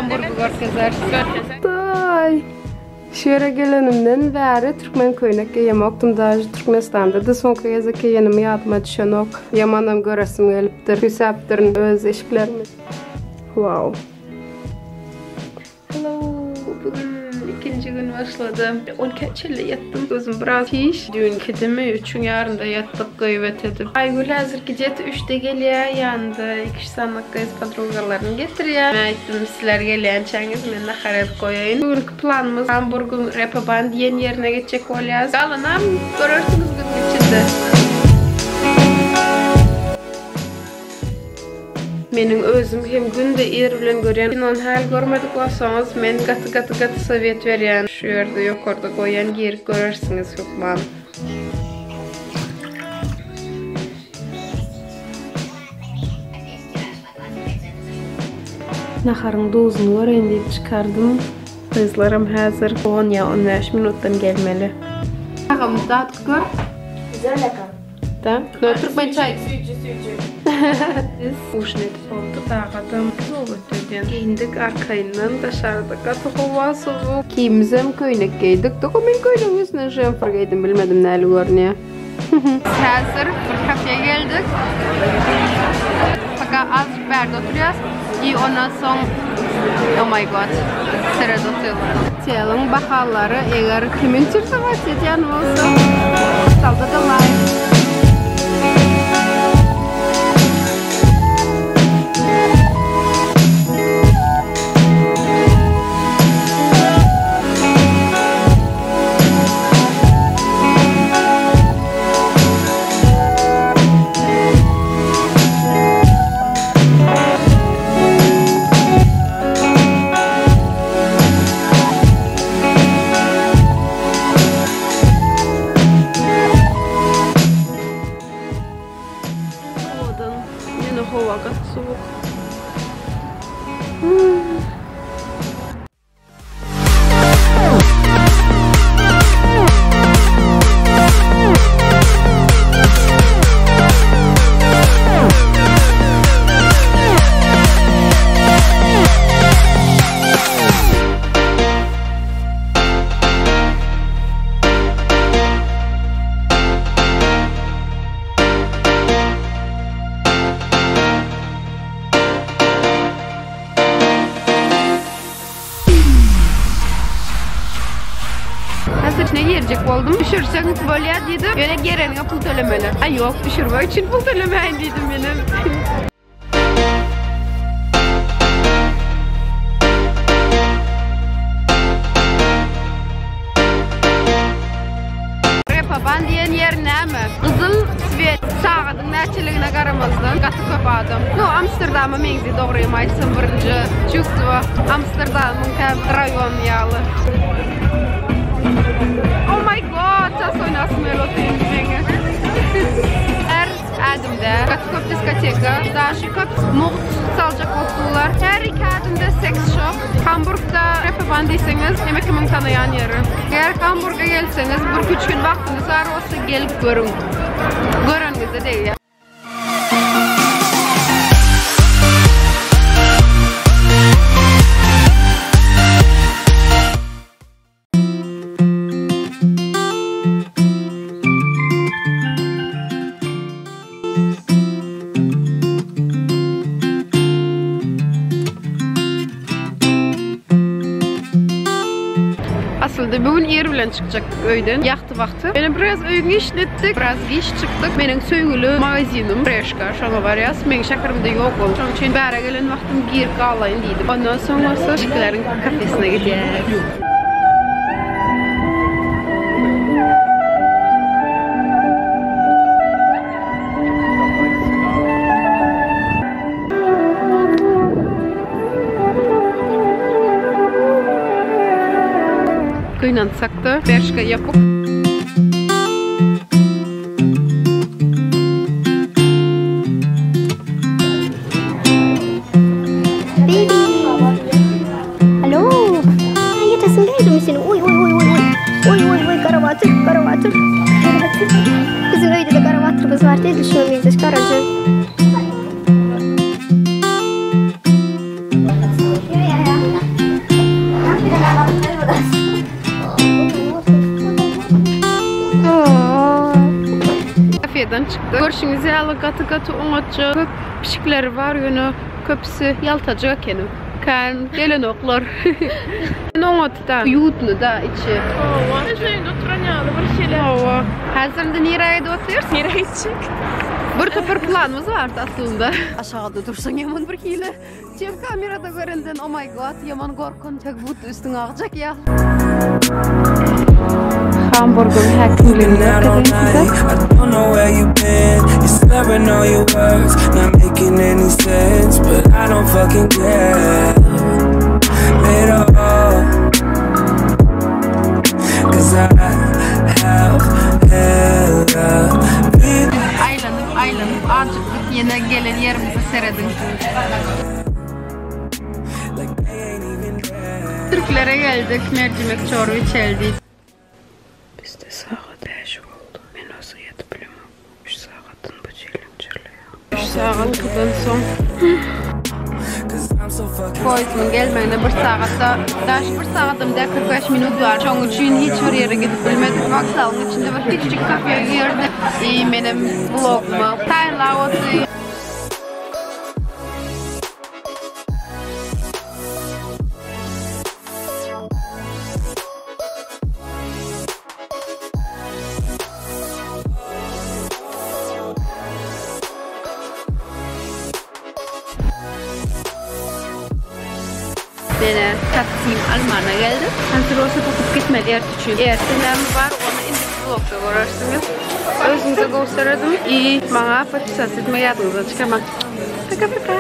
Hamburgy görkezeris. Taý. Şu ýere gelenimden bäri türkmen köýnek geýemokdym. Daže Türkmenistanda-da soňky gezek geýenim ýadyma düşenok. Ýamanam göresim gelipdir. Küýsäpdirin öz eşiklerimi. Wow. Hello, bu gün ikinji gün başlady. 12 çenli ýatdym. Gözüm biraz şiş. Düýnkidimi üçüň ýarynda ýatdyk gyýbat edip. Aýgül häzir gije-de üçde gelýär. Ýanynda iki-üç sany gyz podrugalaryny getirýär. Men aýtdym, sizler gelýänçäňiz men nahar edip goýaýyn. Bu günki planymyz Hamburgyň Reeperbahn diýen ýerine gitjek bolýarys. Galanam görersiňiz günüň içinde. Meniň özüm hem günde ir bilen görýän kinony häli görmedik bolsaňyz men gaty gaty gaty sowet berýän şu ýerde ýokarda goýýan girip görersiňiz hökman. Naharyň duzuny göreýin diýip çykardym. Gyzlaram häzir on ýa on bäş minutdan gelmeli. Agam dadyp gör. Güzel eken. Da. No türkmen çaý. Süýji süýji. Biz ujin edip bolduk. Sagadam zowat ödýän. Geýindik arkaýyndan daşarda gaty howa sowuk. Ikimizem köýnek geýdik. Doko men köýnegiň üstüne žemper geýdim bilmedim näli görünýär. Häzir bir kafeýe geldik. Paka azjyk bärde oturýas. I ondan soň Oh my god. Seret otyrlar. Oteliň bahalary eger kim interesować edýän bolsa Salda-da laýk. Owadan. Ýöne howa gaty sowuk. Häzir girjek boldum. Düşürseň bolýar diýdim. Ýöne gireniňe pul tölemeli. Aý ýok, düşürmek üçin pul tölemäýin diýdim menem. Reeperbahn diýen ýer näme? Gyzyl swet sagadyň näçeligine garamazdan gaty köp adam. No, Amsterdama meňzeýär dogrymy aýtsam birinji çувство Amsterdamyň käbir raýony ýaly. Oh my god, tas oýnasym gelip otyr indi meňe. Her ädimde gaty köp diskoteka, daşy köp mugt saljak bolup durlar. Her iki ädimde seks shop. Hamburgda Reeperbahn diýseňiz, hemme kimiň tanaýan ýeri. Eger Hamburga gelseňiz, bir-üç gün wagtyňyz bar bolsa gelip görüň. Göreniňizde degýär. Aslynda bu gün ir bilen çykjakdyk öýden, ýagty wagty. Ýöne biraz öýüň işini etdik, biraz giç çykdyk. Meniň söýgüli magazinim Bershka, şoňa barýas. Meň şäherimde ýok ol. Şonuň üçin bäre gelen wagtym girip galaýyn diýdim. Ondan soň bolsa Şikileriň kafesine gidýäs. Gynansak-da, Bershka ýapyk. Baby. Alo. Ýetesim geldi seni. Oý oý oý oý oý. Oý oý oý garabatyr, garabatyr. Garabatyr. Biziň öýde-de garabatyrymyz bar, edil şuňa meňzeş garaja. Kafadan çykdyk. Görşüňiz ýaly gaty gaty oňatja köp pişikleri bar ýöne köpüsi ýaltajyk ekeni. Kän gelenoklar. Oňatda, uýutny-da içi. Hawa. Öýünde oturan ýaly bir şeýle. Hawa. Häzir indi nirä gidip otyrys? Nirä gitjek? Bir topar planymyz bardy aslynda. Aşagada dursaň ýaman bir hili. Çem kamerada görenden oh my god ýaman gorkunç jak budda üstüňe agjak ýaly. Hamburgyň häkimligini görkezeýin size. Aýlanyp aýlanyp ajykdyk ýene gelen ýerimize serediň. Türklere geldik mercimek çorba içeldi. Bizde sagat bäş boldy. Men bolsa ýatyp bilemok. Üç sagatdan bu çilim çyrlaýar. Üç sagat ukudan soň poýezdiň gelmegine bir sagatda daş bir sagadam däl 45 minut bar. Şoň üçin hiç bir ýere gidip bilmedik. Wokzalyň içinde bir kiçijik kafeýa girdik. I menem vlogymy taýynlap otyryn. Mene taksim almana geldim. Hazır olsa tapyp gitmedi ert üçin. Erti näme bar ony indiki vlogda görersiňiz. Özüňize gowy serediň i maňa podpisat etmegi ýadyňyzdan çykarmaň. Paka paka.